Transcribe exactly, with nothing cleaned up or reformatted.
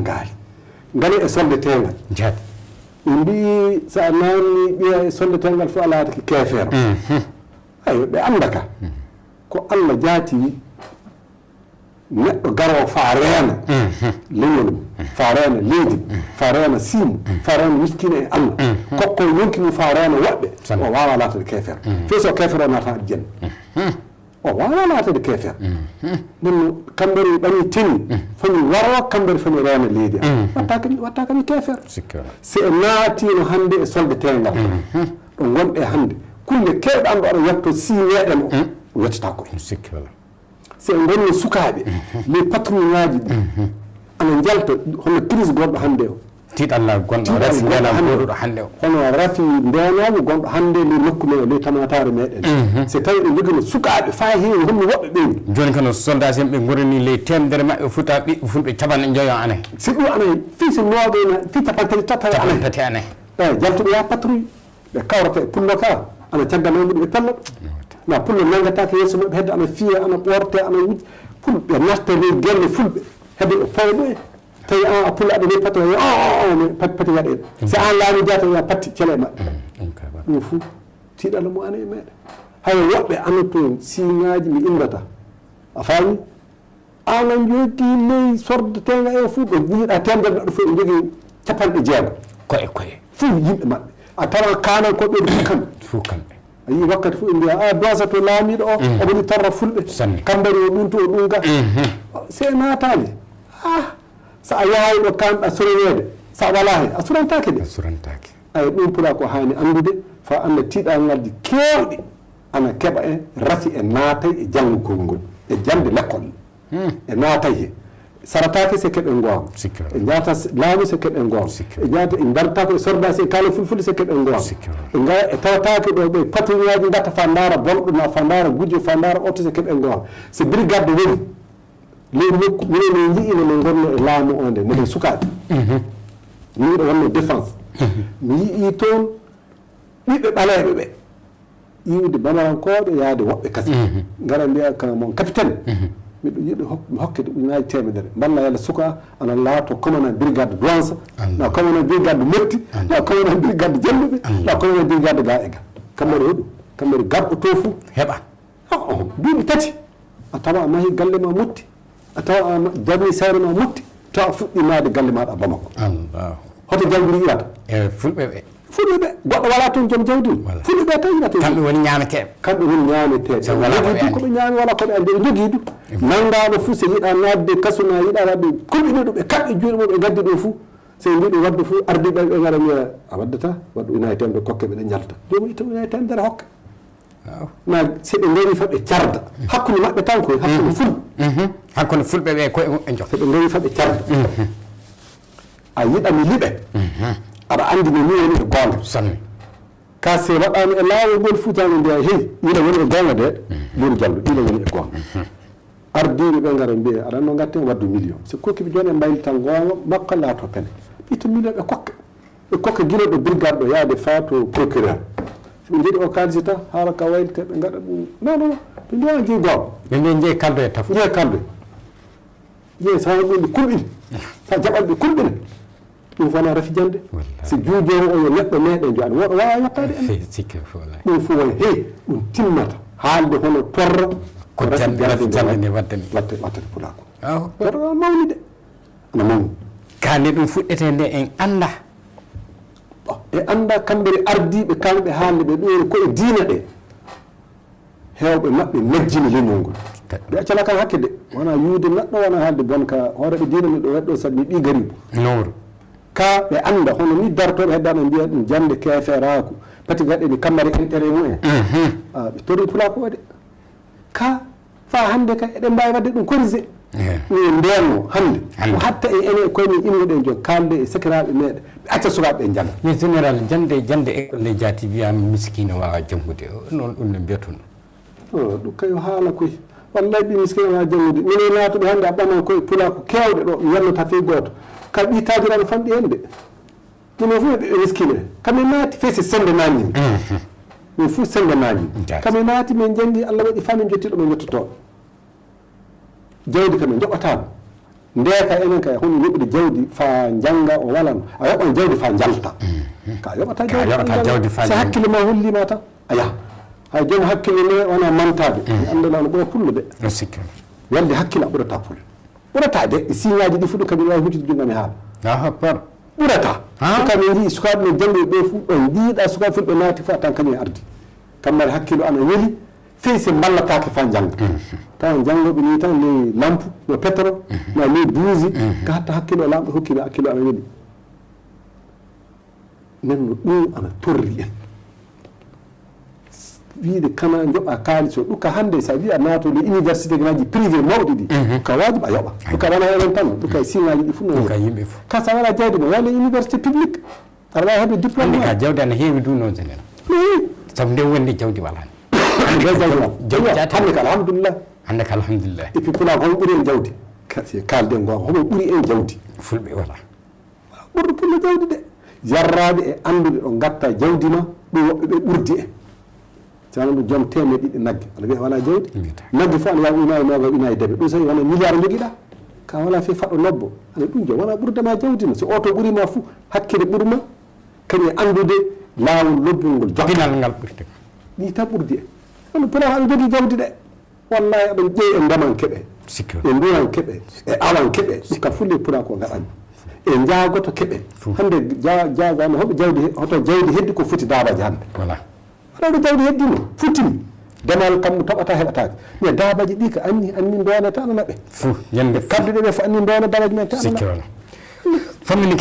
ngaali. Ngale e solde teengal. Jaati. Ɓe mbiyi, so a naamni ɓiya e solde teengal fof, a laatake keefeero. Mhm. Ayo, ɓe annda ka. Mhm. Ko Allah jaati wi, neɗɗo garoo faa reena. Mhm. Leñol mum, mhm, faa reena leydi mum, mhm, faa reena sii mum, mhm, faa reena miskiina e Allah. Mhm. Kokko yonki mum faa reena woɗɓe. Sanne. O waawaa laatade keefeero. Mhm. Fii so keefeero naata aljanna. Mhm. O waawaa laatade keefeero. Mhm. Nden no Kambari ɓami teni, mhm, fami waroo, Kambari fami reena leydi am. Mhm. Watta kam, watta kam keefeero. Sikke wala. Si en naatiino hannde e solde teengal, mhm, ɗo ngonɗe hannde, kulle keewɗe am ɗo aɗa yetto sii meeɗen o, mhm, o yettata ko en. Sikke wala. Si en ngonnoo sukaaɓe, mhm, les patrouillaaji ɗi, mhm, ana njalta hono crise gonɗo hannde o. Tiiɗalla gonɗo, tiiɗalla rafi gonɗo ndeenam hannde, gooduɗo hannde o. Hono rafi ndeenaagu gonɗo hannde ley nokku men o, ley tamataare meɗen. Mhm. Si tawi ɓe njogino sukaaɓe faa heewi, homni woɓɓe ɓeyni. Jooni kano, soldaaji en ɓe ngorrini ley teemedere maɓɓe, futa ɓiɓɓe fulɓe capanɗe njoyo anayi. Si ɗum anayi, fii si noogay na, fii capantati tati anayi. Capantati anayi. Eyi, jaltuɓe yaa patrouille. Ɓe kawrata e pullo ka, ana caggal mum ɓe pella ɗum. Na pullo nanngataake yeeso maɓɓe, hedde ana fiya, ana ɓoorte, ana wuj. Pul ɓe natta ley gelle fulɓe, hedde ɓe pooya ɗum en. Tawi an a pullo aɗa ley pati, yo, o, o, o, ne pati, pati waɗe. Si an laami jaata, ya patti cele maɓɓe. Mm, ɗum ka ba. Ɗum fuu, tiiɗalla mo ana e meɗen. Hay woɓɓe ana toon, siiŋaaji mi inndata. A faami? Ana jogii ley sorde teenga e fuu, ɗo njiiɗa teemedere neɗɗo fof, ɓe njogii capanɗe jeego. Koye, koye. Fuu yimɓe maɓɓe. A tawan kaanankooɓe ɓe fuu kamɓe. Fuu kamɓe. A yii wakkati fof ɓe mbiya, "A, Dosa to laamiiɗo o, mm, omo ni torra fulɓe." Sanne. Kambari o ɗum to, o ɗum ga. Mhm. Si a naataali, ah, so a yahay ɗo kaanɗa soroneede, so a walaa heen, a surantaake de. A surantaake. Ay, ɗum pulaa ko haani anndude, faa annda tiiɗalaaji keewɗi ana keɓa en, rafi e naatay e janngugol ngol, e jannde lekkol. Hmm. E naatay he. Sarataake se keɓe ngoonga. Sikke wala. E njaata s-, laamu se keɓe ngoonga. Sikke wala. E njaata, e ndartaako e sordaasi e kaala fulfulde se keɓe ngoonga. Sikke wala. E nga-, e tawataake ɗo ɓe patrouillaaji ngatta faa ndaara bonɗo, na faa ndaara gujjo, faa ndaara oto se keɓe ngoonga. Se brigade woni, ley nokku, minen min nji'ino no ngonno e laamu o nde, minen sukaaɓe. Mhm. Min miɗo wonno défense. Mhm. Mi yi'i toon ɓiɓɓe ɓaleeɓe ɓe, iwde Bamarankooɓe, yaade woɓɓe kadi. Mhm. Ngara mbiya ka mon capitaine, mhm, miɗo yiɗi hok-, mi hokke de ujunaaji teemedere. Mballa yalla suka ana laato commandant brigade Douança, Allah, na commandant brigade Motti, Allah, na commandant brigade Jalluɓe, Allah, na commandant brigade ga e ga. Kamɓe ɗo ɗum, kamɓe ɗo garɗo to fuu. Heɓa. Oh, oh, duuɓi tati, a tawa a mahi galle ma Motti, a tawa a ma-, darni sayre ma Motti, tawa a fuɗɗi maade galle maaɗa Bamako. Allahu. Hoto jawgiri iwata? E fulɓe ɓe. Fulɓe ɓe, goɗɗo walaa toon joom jawdi mum. Wala. Fulɓe ɓe tan iwata. Kamɓe woni ñaameteeɓe. Kamɓe woni ñaameteeɓe. Sabu walaa ko ɓe anndi. Ɓe njogii ko ɓe ñaami, walaa ko ɓe anndi. Ɓe njogii ɗum. Mm. Nanngaa ɗo fuu, so yiɗaa naatde kasu na, yiɗaa waɗde, kulɓinii ɗum, ɓe kaɓɓi juuɗe mum, ɓe ngaddi ɗum fuu. So ɓe mbii ɗum waɗde fuu, ardiiɓe ɓe ngara mbiya, "A waddata, waɗ ujunaaji teemedere kokke, miɗen njalta." Joomum itta ujunaaji teemedere hokka. Waaw. Na, so ɓe ngarii faa ɓe carda. Hakkunde maɓɓe tan koy, hakkunde, mhm, ful. Mhm. Hakkunde fulɓe ɓe koye muɓɓe njogo. So ɓe ngarii faa ɓe carda. Mhm. A yiɗa mi liɓe. Mhm. Aɗa anndi no mi woni e goonga. Sanne. Ka se waɗaama e laawol ngol Fuuta, ɓe mbiya, "Hey, ina woni e goonga de." Mhm. Buuru Jallo, ina woni e goonga. Mhm. Ardiiɓe ɓe ngara mbiya, "Aɗa anndi no ngatten, waddu million." So kokki ɓe jooni e mbaylital goonga, makko laato pene. Ɓe itta million ɓe kokka. Ɓe kokka gila ɗo brigade ɗo yaade faa to procureur. So ɓe njeɗi o kaalisi tan, haala ka waylita, ɓe ngaɗa ɗum. Non, non, non. Ɓe mbiya, "A jeyi goonga." Ɓe mbiya, "Jeyi kaldo e tafo." Jeyi kaldo. Jeyi, so haala ɗum ɓe kulɓina. So jaɓan ɓe kulɓina. Ɗum fof na rafi jannde. Wallahi. Si juujoowo o yo neɗɗo meeɗen jo, aɗa wooɗa waawa yottaade en. Fi-, sikke fof, wallahi. Ɗum fof woni, hey, ɗum timmata. Haalde hono torra. Ko rafi jannde, jannde rafi jannde nde waddani. Watte, watte pulaaku. Allahu akbar. Torra mawni de. Ana mawni. Ka nde ɗum fuɗɗetee nde en annda. Bon, e annda kamɓe ardiiɓe kamɓe haalde ɓe ɗo ko e diina ɗe. Heewɓe maɓɓe majjini leñol ngol. Ɓe accana kan hakke de. Wona yuude neɗɗo, wona haalde bon ka hooreeɓe diina mi ɗo weɗɗo saɗa mi ɓii gariibu. Nooro. Ka ɓe annda, hono ni dartooɓe hedda no mbiya ɗum jannde keeferaaku. Pati gaɗe ni kammari entere mumen. Mhm. Ah, ɓe tori pulaaku o de. Ka Faa hannde kay, eɗen mbaawi waɗde ɗum corrigé. Eh. Ɗum e ndeenno hannde. Hannde. Ko hatta e enen e koye men imnuɗen jooni, kaalde e sakiraaɓe meeɗen, ɓe acca sukaaɓe ɓe njannga. Mais général, jannde, jannde école ne jaati, wiyaama miskiino waawaa janngude. O, noon ɗum ne mbiyatun. O, ɗum kay o haala koy. Wallaahi ɓii miskiino waawaa janngude. Minen naatuɓe hannde a ɓaman koye pulaaku keewɗe ɗo, mi yalnata fey gooto. Ka ɓii taajiraaɓe famɗi heen de. Minen fof ɓe miskiino. Kamɓe naati fey se sennde naani. Mhm. Min fof sennde naani. Jaati. Kamɓe naati min njanngi, Allah waɗi faa min njotti ɗo min njottotoo. Jawdi kam min njoɓataama. Nde ka enen kay, hono yoɓude jawdi faa njannga o walano. A yoɓan jawdi faa njalta. Ka yoɓata Ka jawdi yoɓata faa jawdi njannga. Faa Si njannga. Hakkille ma hollii ma tan, a yaha. Hay joom hakkille ne wona mantaade. Mi annda no ɓura pullo de. No sikki. Welde hakkille a ɓurata pullo. Ɓurata de, e siñaaji ɗi fuɗi kadi waawi huccide junngo mi haala. Allahu akbar. Ɓurata. Ha? Suka min njii sukaaɓe no janngi ɓe fu, ɗon njiiɗa sukaaɓe fulɓe naati fu a tan kañum e ardi. Kammari hakkilo ana weli, fey se mballataake faa njannga. Tawa janngooɓe ni tan ley lampu, no pétrole, no ley duusi, ka hatta hakkilo laamɗo hokki ɓe hakkilo ana weli. Nden no ɗum ana torri en. Wiide kana njoɓa kaalis o, ɗum ka hannde sa wiya naato le université ngaji privé mawɗi ɗi. Ka waajib a yoɓa. Ɗum ka wona enen tan, ɗum ka siŋaaji ɗi fof no. Ɗum ka yimɓe fof. Ka sa wala jawdi mo, wala université publique. Aɗa waawi heɓde diplôme Hannde ma. Ka jawdi ana heewi du noon sen. No heewi. Sabu nde wonde jawdi wala. Hannde ka jawdi wala. Jawdi Hannde ka alhamdulillah. Hannde ka alhamdulillah. Et puis pulaar ko ɓuri en jawdi. Ka-, si kaalden goonga, homo ɓuri en jawdi. Fulɓe wala. Ɓurɗo pullo jawdi de. Yarraaɓe e anndude ɗo ngatta jawdi ma, ɗum woɓɓe ɓe ɓurdi en. Caggal ɗum joom teemeɗɗe ɗiɗi nagge, aɗa wiya wala jawdi? Mbiyata. Nagge fof aɗa wiya ujunaaji noga, ujunaaji debe. Ɗum so wona milliard njogiɗa. Ka wala fe faɗo lobbo. Aɗa ɗum jo, wona ɓurda ma jawdi no. So oto ɓuri ma fu, hakkere ɓuri ma. Kañum e anndude laawol lobbol ngol jokka. Pinal ngal ɓurti. Ɗi tan ɓurdi en. Kono pulaar aɗa jogii jawdi de. Wallahi aɗa ƴeewi e ndemankeɓe. Sikki. E ndurankeɓe. E awankeɓe. Ɗum ka fulle pulaar ko ngaɗan. E njaagoto keɓe. Fu. Hannde ja-, jaagama hoto jawdi he-, hoto jawdi heddi ko foti daabaji hannde. Voilà. Aɗa jawdi heddi no. Futimi. Demal kam mo toɓata heɓataake. Mais daabaji ɗi ko anni, anni ndonata ana naɓe. Fu. Ñande fu. Kadduɗe ɓe fof anni ndona daabaji men tan ana Sikki naɓe. Wala. Famini